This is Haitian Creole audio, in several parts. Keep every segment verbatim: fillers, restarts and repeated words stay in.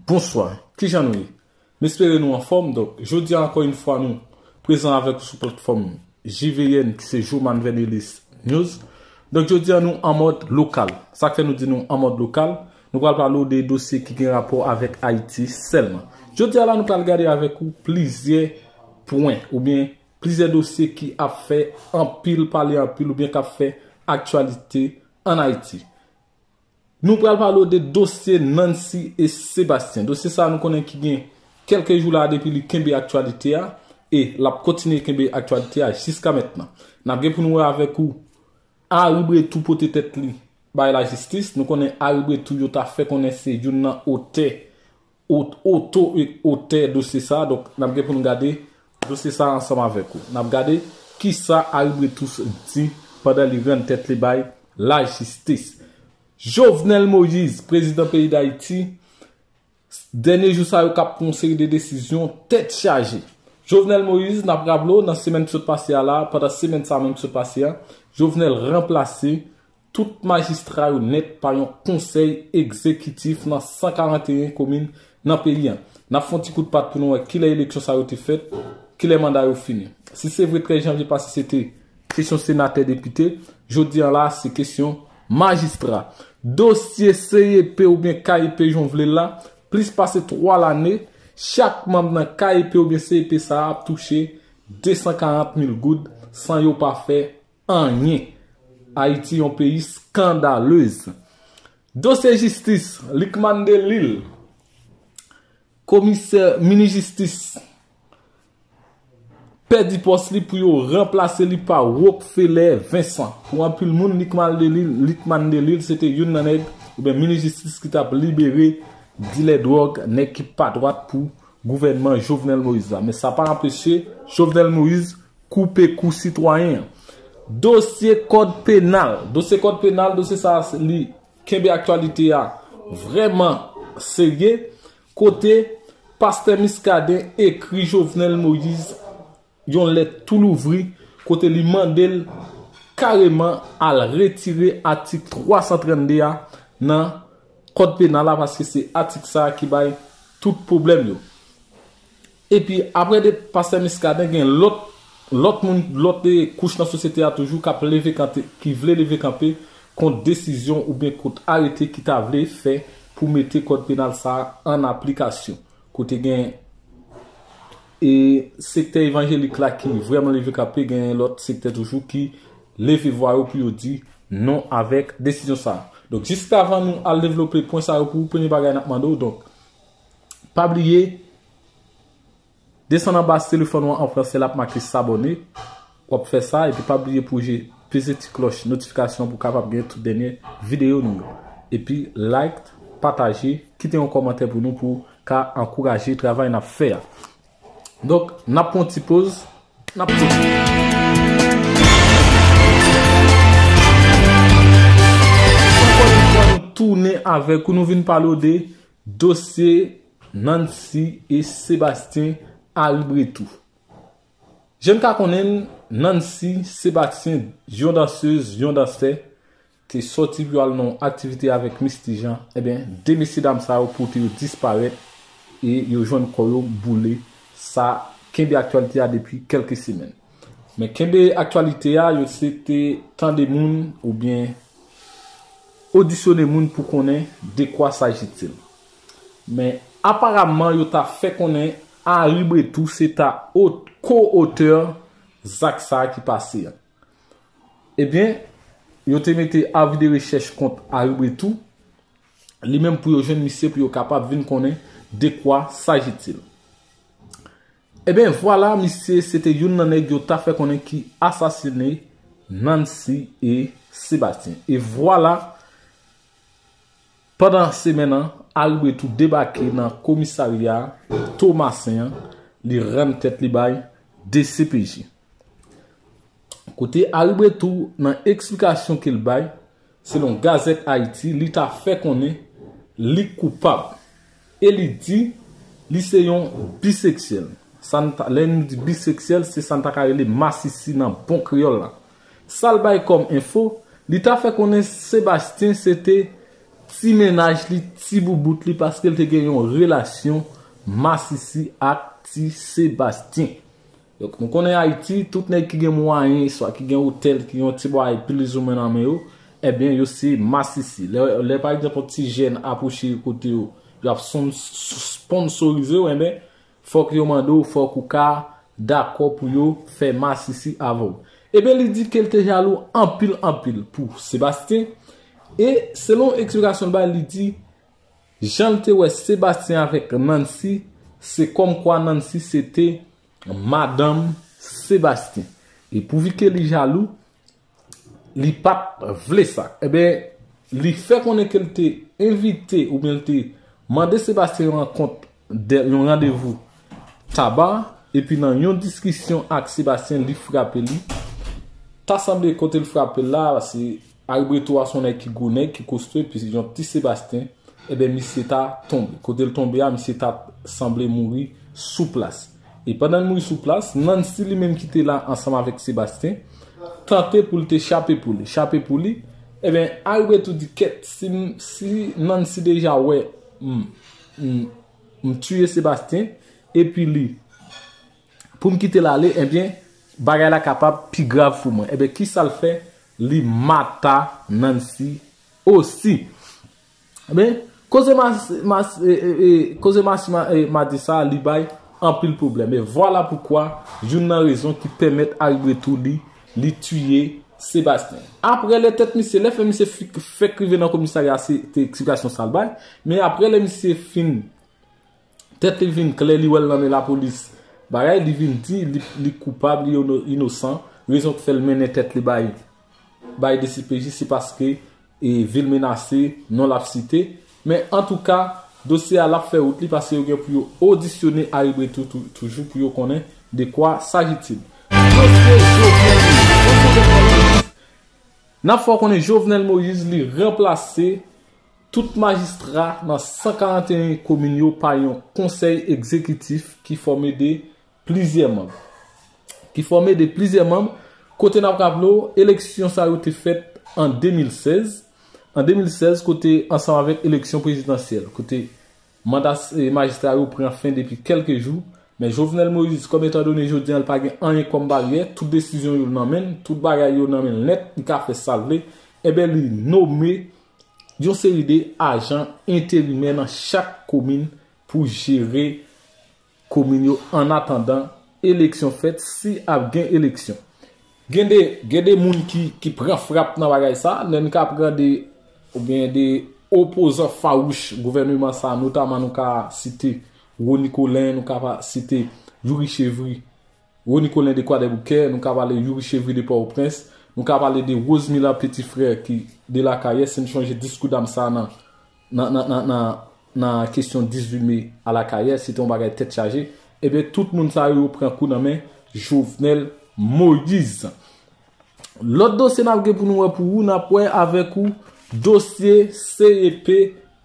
Bonswa, kijan nou ye? M espere nou anfòm. Donk, jodi a, ankò yon fwa, nou prezan avèk ou sou platfòm J V N, ki se Joman Vernelis News. Donk, jodi a, nou an mòd lokal. Sa k fè nou di nou an mòd lokal, nou pral pale w de dosye ki gen rapò avèk Ayiti sèlman. Jodi a la, nou pral gade avèk ou plizyè pwen oubyen plizyè dosye ki ap fè anpil pale anpil oubyen k ap fè aktyalite ann Ayiti. Nou pral pale w de dosye Nancy e Sebastien. Dosye sa a, nou konnen ki gen kèlke jou la depi li kenbe aktyalite a, e l ap kontinye kenbe aktyalite a jiska mentnan. N ap gen pou nou wè avèk ou Harry Bretous pote tèt li bay lajistis. Nou konnen Harry Bretous, yo ta fè konnen se youn nan otè, ot-, oto e otè dosye sa a. Donk, n ap gen pou nou gade dosye sa a ansanm avèk ou. N ap gade kisa Harry Bretous di pandan li rann tèt li bay lajistis. Jovenel Moïse, prezidan peyi Dayiti, dènye jou sa yo k ap pran yon seri de desizyon tèt chaje. Jovenel Moïse, n ap raple w, nan semèn ki sot pase a la, pandan semèn sa menm ki sot pase a, Jovenel ranplase tout majistra yo nèt pa yon konsèy egzekitif nan san karanteyen komin nan peyi a. N ap fè yon ti kout pat pou nou wè kilè eleksyon sa yo te fèt, kilè manda yo fini. Si se vre, trèz janvye pase, se te kesyon senatè, depite, jodi a la, se kesyon majistra. Dosye C E P oubyen K E P, jan w vle l la, plis pase twa lane, chak manm nan K E P oubyen C E P sa a ap touche de san karant mil goud san yo pa fè anyen. Ayiti, yon peyi skandalez. Dosye jistis, Lucmane Delille, komisè, minis jistis, pèdi pòs li pou yo ranplase li pa Rockfeller Vincent. Pou anpil moun, Lucmane Delille, Lucmane Delille, se te youn nan nèg, oubyen minis jistis ki t ap libere dilè dwòg, nèg ki pa dwat pou gouvènman Jovenel Moïse la. Men sa pa anpeche Jovenel Moïse koupe kou sitwayen an. Dosye kòd penal. Dosye kòd penal, dosye sa a, li kenbe aktyalite a vrèman serye. Kote pastè Muscadin ekri Jovenel Moïse yon lèt tou louvri, kote li mande l kareman al retire atik twa san trannde a nan kòd penal la, paske se atik sa a ki bay tout pwoblèm yo. Epi, apre de pastè Muscadin, gen lòt, lòt moun, lòt, eh, kouch nan sosyete a toujou k ap leve kanpe, ki vle leve kanpe kont desizyon oubyen kont arete ki ta vle fè pou mete kòd penal sa a an aplikasyon. Kote gen, e, sektè evanjelik la ki vrèman leve kanpe, gen lòt sektè toujou ki leve vwa yo pou yo di non avèk desizyon sa a. Donk, jiskavan nou al devlope pwen sa yo pou ou, premye bagay n ap mande w, donk, pa bliye, desann anba telefòn ou an, an fransè, l ap make s'abonner. W ap fè sa, epi pa bliye pou je peze ti klòch notifikasyon pou w kapab gen tout dènye videyo nou yo. Epi like, pataje, kite yon kòmantè pou nou pou ka ankouraje travay n ap fè a. Donk, n ap pran yon ti poz, n ap pran. Ankò yon fwa, nou tounen avèk ou, nou vin pale w de dosye Nancy e Sebastien Harry Bretous. Jan n ka konnen, Nancy, Sebastien, yon dansez, yon dansè, te sòti pou yo al nan yon aktivite avèk Misty Jean, ebyen, de mesyedam sa yo pote yo disparèt e yo jwenn kò yo boule. Sa kenbe aktyalite a depi kèlke semèn. Men kenbe aktyalite a, yo se te tande moun oubyen odisyone moun pou konnen de kwa sajitil. Men aparamman, yo ta fè konnen Harry Bretous se ta ot-, ko-otè zak sa a ki pase a. Ebyen, yo te mete avi de rechèch kont Harry Bretous, li menm pou yo jwenn misye pou yo kapab vin konnen de kwa sajitil. Ebyen, vwala, misye se te youn nan nèg yo ta fè konnen ki asasine Nancy e Sebastien. E vwala, pandan semèn nan, Harry Bretous debake nan komisarya Tomasen an, li rann tèt li bay D C P J. Kote Harry Bretous, nan eksplikasyon ke l bay, selon Gazette Haïti, li ta fè konnen li koupab. E li di li se yon biseksyèl. Sa n ta, lè nou di biseksyèl, se sa n ta ka rele masisi nan bon kreyòl la. Sa l bay kòm enfo, li ta fè konnen Sebastien se te ti mennaj li, ti boubout li, paske l te gen yon relasyon masisi ak ti Sebastyen. Donk, nou konnen Ayiti, tout nèg ki gen mwayen, swa ki gen otèl, ki gen yon ti bagay plizoumwen nan men yo, ebyen, yo se masisi. Lè, lè pa egzanp, yon ti jèn apwoche yo kote yo, y ap son-, sponsorize yo, ebyen, fòk yo mande w, fòk ou ka dakò pou yo fè masisi avè w. Ebyen, li di ke l te jalou anpil, anpil pou Sebastyen. E selon eksplikasyon l bay, li di, jan l te wè Sebastyen avèk Nancy, se kòmkwa Nancy se te madanm Sebastyen. E pouvi ke li jalou, li pa t vle sa. Ebyen, li fè konnen ke l te envite oubyen l te mande Sebastyen yon rankont, de, yon randevou Taba, epi nan yon diskisyon ak Sebastyen, li frape li. Ta sanble kote l frape l la, se Aribreto a se yon nèg ki gwo nèg, ki kosto, epi yon ti Sebastyen, ebyen, misye ta tonbe. Kote l tonbe a, misye ta sanble mouri sou plas. E pandan l mouri sou plas, Nancy li menm ki te la ansanm avèk Sebastyen, tante pou l te chape pou li. Chape pou li, ebyen, Aribreto di, kèt, si, si Nancy deja wè m, m, m tiye Sebastyen, epi li, pou m kite l ale, ebyen, bagay la kapab pi grav pou mwen. Ebyen, kisa l fè? Li mata Nancy osi. Ebyen, koze mas, mas, e, e, e, koze mas, ma, e, madi sa, li bay anpil pwoblèm. E vwala poukwa, youn nan rezon ki pèmèt Aribreto li, li tiye Sebastyen. Apre lè tèt misye, lè fè misye fi-, fèk rive nan komisarya, se te eksplikasyon sa l bay. Men apre lè misye fin, tèt li vin klè, li wè l nan men lapolis. Bagay, li vin di, li, li koupab, li ino-, inosan. Rezon k fè l mennen tèt li bay, bay D C P J, se paske, e, vi l menase, non l ap site. Men antouka, dosye a l ap fè wout li paske yo gen pou yo odisyone Aribreto tou-, toujou pou yo konnen de kwa sajitil. Dosye Jovenel Moïse. N ap fè w konnen Jovenel Moïse li ranplase tout majistra nan san karanteyen komin yo pa yon konsèy egzekitif ki fòme de plizyè manm. Ki fòme de plizyè manm, kote n ap raple w, eleksyon sa yo te fèt an de mil sèz. An de mil sèz, kote ansanm avèk eleksyon prezidansyèl, kote manda, e, majistra yo pran fen depi kèlke jou, men Jovenel Moïse, kòm etandone jodi a, l pa gen anyen kòm baryè, tout desizyon yo nan men l, tout bagay yo nan men l nèt, li ka fè sa l vle, enben, li nome yon seri de ajan enterimè nan chak komin pou jere komin yo annatandan eleksyon fèt, si ap gen eleksyon. Gen de, gen de moun ki, ki pran frap nan bagay sa, lè n ka pran de, oubyen de opozan fawouch gouvèneman sa, notaman nou ka site Rony Colin, nou ka pa site Youri Chevry, Rony Colin de Kwadèboukè, nou ka pale Youri Chevry de Pòtoprens, nou ka pale de Rosemila Petit Frère ki de Lakayè, si n chonje diskou dam sa nan, nan, nan, nan, nan, nan kesyon dizuit me a Lakayè, se te yon bagay tèt chaje. Ebyen, tout moun sa yo, yo pran kou nan men Jovenel Moïse. Lòt dosye n ap gen pou nou wè pou ou, n ap wè avèk ou dosye C E P,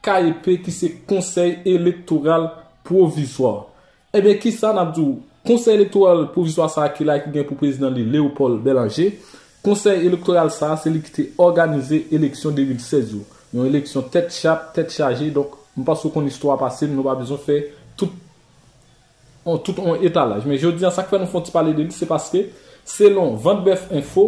K E P, ki se Konsèy Elektoral Pwovizwa. Ebyen, kisa n ap di w? Konsèy Elektoral Pwovizwa sa a ki la, ki gen pou prezidan li Léopold Bellanger. Konsèy elektoral sa a, se li ki te òganize eleksyon de mil sèz yo. Yon eleksyon tèt chat, tèt chaje. Donk, m panse w konn istwa pase, nou pa bezwen fè tout on, tout on etalaj. Men jodi a, sa k fè nou fè on ti pale de li, se paske, selon Vant Bèf Enfo,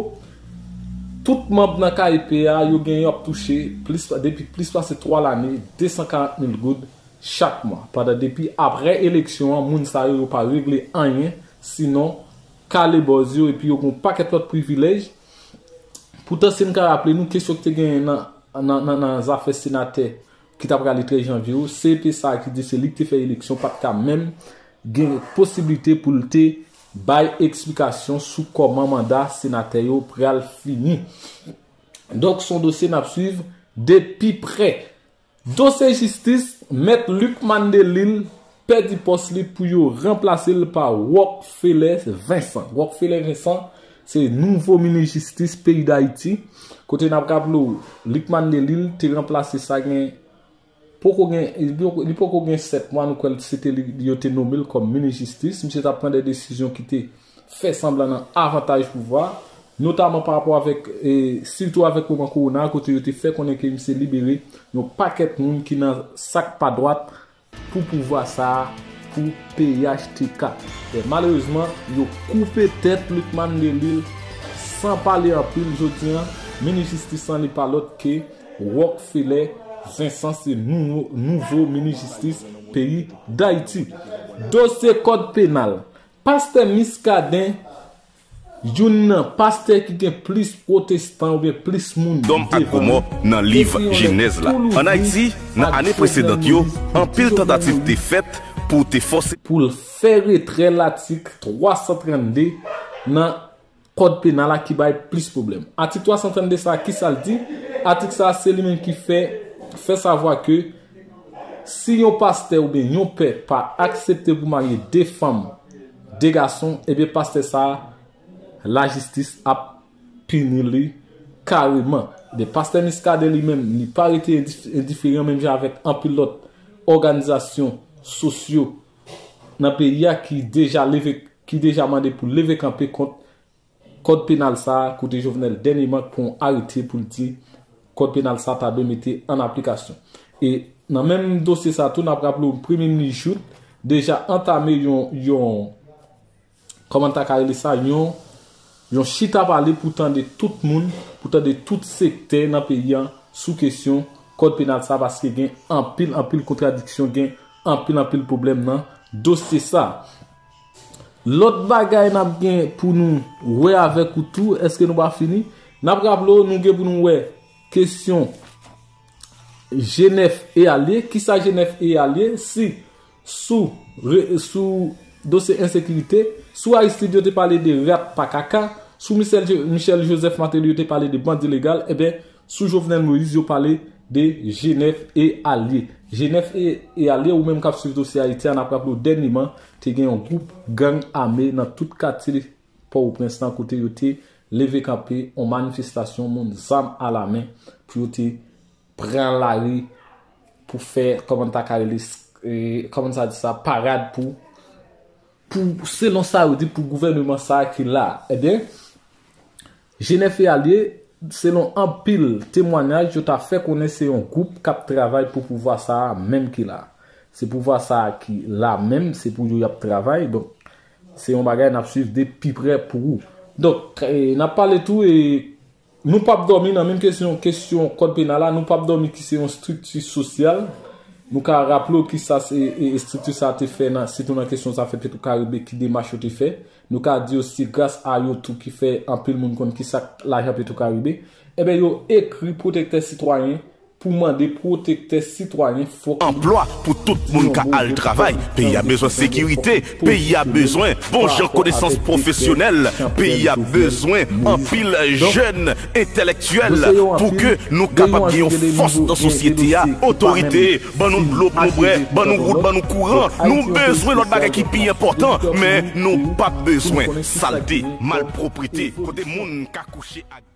tout manm nan K E P a, yo gen, yo ap touche plis, depi plis pase twa lane, de san karant mil goud chak mwa. Pandan depi apre eleksyon an, moun sa yo, yo pa regle anyen, sinon kale bòz yo, epi yo gen yon pakèt lòt privilèj. Poutan, si n ka raple nou, kesyon ki te genyen nan, nan, nan, nan zafè senatè ki t ap rale trèz janvye yo, C E P sa a ki di se li ki te fè eleksyon, pa t ka menm gen posiblite pou l te bay eksplikasyon sou kòman manda senatè yo pral fini. Donk, se yon dosye n ap swiv de pi prè. Dosye jistis, Mèt Luc Mandelil pèdi pòs li pou yo ranplase l pa Rockfeller Vincent. Rockfeller Vincent, se nouvo minis jistis peyi Dayiti. Kote n ap raple w, Luc Mandelil te ranplase sa gen, poko gen, li poko, li poko gen sèt mwa, nou kwè l se te li, yo te nome l kòm minis jistis. Misye t ap pran de desizyon ki te fè sanblan nan avantaj pouvwa. notaman pa rapò avèk, e, sitou avèk moman kowona, kote yo te fè konnen ke misye libere yon pakèt moun ki nan sa k pa dwat pou pouvwa sa a, pou P H T K. E malerezman, yo koupe tèt Lucmane Delille san pale anpil jodi a. Minis jistis lan, li pa lòt ke Rockfeller Vincent, se nouvo, nouvo minis jistis peyi Dayiti. Dosye kòd penal. Pastè Muscadin, youn nan pastè ki gen plis pwotestan oubyen plis moun dòm ak gwo mò nan liv Jenèz la. Ann Ayiti, nan ane presedan yo, anpil tantativ te fèt pou te fòse pou l fè retrè latik twa san trannde nan kòd penal la ki bay plis pwoblèm. Atik twa san trannde sa a, kisa l di? Atik sa a, se li menm ki fè, fè savwa ke si yon pastè oubyen yon pè pa aksepte pou marye de fanm, de gason, ebyen pastè sa a, lajistis ap pini li kareman. Ebyen pastè Muscadin li menm, li pa rete endif-, endiferan menm jan avèk anpil lòt òganizasyon sosyo nan peyi a ki deja leve, ki deja mande pou leve kanpe kont kòd penal sa a, kote Jovenel dènyèman pran yon arete pou l di kòd penal sa a ta dwe mete an aplikasyon. E nan menm dosye sa a tou, n ap raple w, Premye Minis Jouthe deja antame yon, yon, kòman n ta ka rele sa, yon, yon chita pale pou tande tout moun, pou tande tout sektè nan peyi a sou kesyon kòd penal sa a, paske gen anpil, anpil kontradiksyon, gen anpil, anpil pwoblèm nan dosye sa a. Lòt bagay n ap gen pou nou wè avèk ou tou, èske nou pa fini? N ap raple w, nou gen pou nou wè kesyon G nèf e alye. Kisa G nèf e alye? Si sou, re-, sou dosye ensekirite, sou Aristide yo te pale de rat pa kaka, sou Michel, Michel Joseph Martelly yo te pale de bandi legal, ebyen, sou Jovenel Moïse, yo pale de G nèf e alye. G nèf e, e alye, ou menm k ap swiv dosye Ayiti a, n ap raple w dènyèman, te gen yon gwoup gang ame nan tout katye Pòtoprens lan, kote yo te leve kanpe yon manifestasyon moun zam alamen pou yo te pran lari pou fè, kòman n ta ka rele, e, kòman sa di sa, parad pou, pou, selon sa yo di, pou gouvèneman sa a ki la. Ebyen, G nèf e alye, selon anpil temwanyaj, yo ta fè konnen se yon gwoup k ap travay pou pouvwa sa a menm ki la. Se pouvwa sa a ki la menm, se pou yo y ap travay. Donk, se yon bagay n ap swiv de pi prè pou ou. Donk, e, n ap pale tou, e, nou p ap dòmi nan menm kesyon, kesyon kòd penal la, nou p ap dòmi ki se yon estrikti sosyal. Nou ka raple w kisa se, e, estrikti sa a te fè nan, sitou nan kesyon zafè Petwokaribe, ki demach yo te fè. Nou ka di w se gras a yo tou ki fè anpil moun konn kisa k lajan Petwokaribe. Ebyen, yo ekri pwotektè sitwayen pou mande pwotektè sitwayen fòk li anplwa pou tout moun ka al travay. Peyi a bezwen sekirite, peyi a bezwen bon jan konesans pwofesyonèl, peyi a bezwen anpil jèn entèlèktyèl pou ke nou kapab gen yon fòs nan sosyete a, otorite, ban nou dlo pou nou bwè, ban nou wout, ban nou kouran. Nou bezwen lòt bagay ki pi enpòtan, men nou p ap bezwen salte, malpwoprete, kote moun ka kouche ak